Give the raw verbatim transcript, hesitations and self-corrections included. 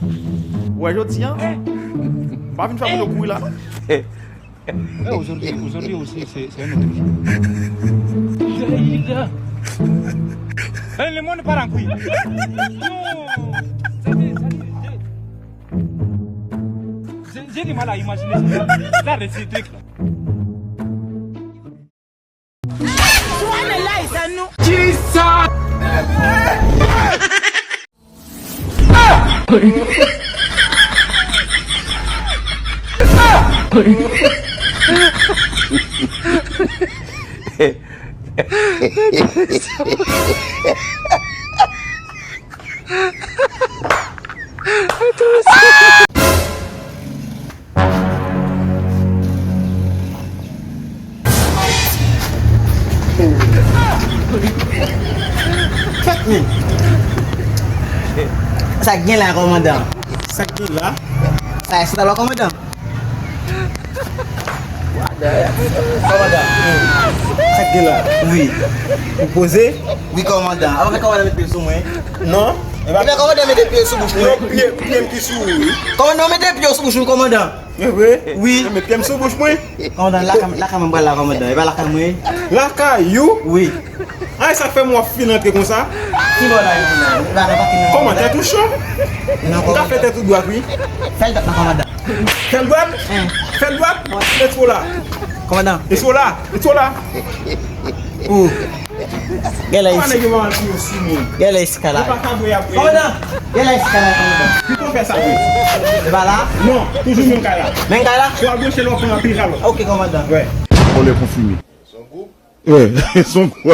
Ou wè jodi a, pa vin fè moun yo kouri la non. Eh, aujourd'hui, aujourd'hui aussi, c'est, c'est un autre jour. Eh, le monde part en couille. Non. J'ai, j'ai, j'ai du mal à imaginer ça. Ça, c'est truc là. Sa k gen la, kòmandan? Sa k gen la? Sa e sandal la, kòmandan? Kòmandan, sa k gen la? Wi. Ou poze? Wi, kòmandan. Avan fè kòmandan mete pye sou mwen. Non. Ebyen, kòmandan mete pye sou bouch mwen. Non, pye, pye m ki sou ou, wi. Kòmandan, mete pye sou bouch mwen, kòmandan. E vre? Wi. Mete pye m sou bouch mwen. Kòmandan, lakay, lakay mwen pral la, kòmandan. E pa lakay mwen. Lakay ou? Wi. Ay, sa k fè m wè w ap fin antre konsa? Ki bò la, kòmandan? E pa nan pakin nan, kòmandan. Kòman, tèt ou cho? Non, kòmandan. Ou ka fè tèt ou dwat, wi. Fè l dwat nan, kòmandan. Fè l dwat? Fè l dwat? Wi. Let's go la. Kòmandan. Let's go la. Let's go la. Oh. Gèlè isi. Gèlè isi kay la. Kòmandan. Gèlè isi kay la, kòmandan. Ki pou fè sa, wi? E pa la? Non, toujou menm kay la. Menm kay la? Ou al branche lè w pran anpil jalon. Ok, kòmandan. Wè. Vòlè konfime. Wè, son gwo.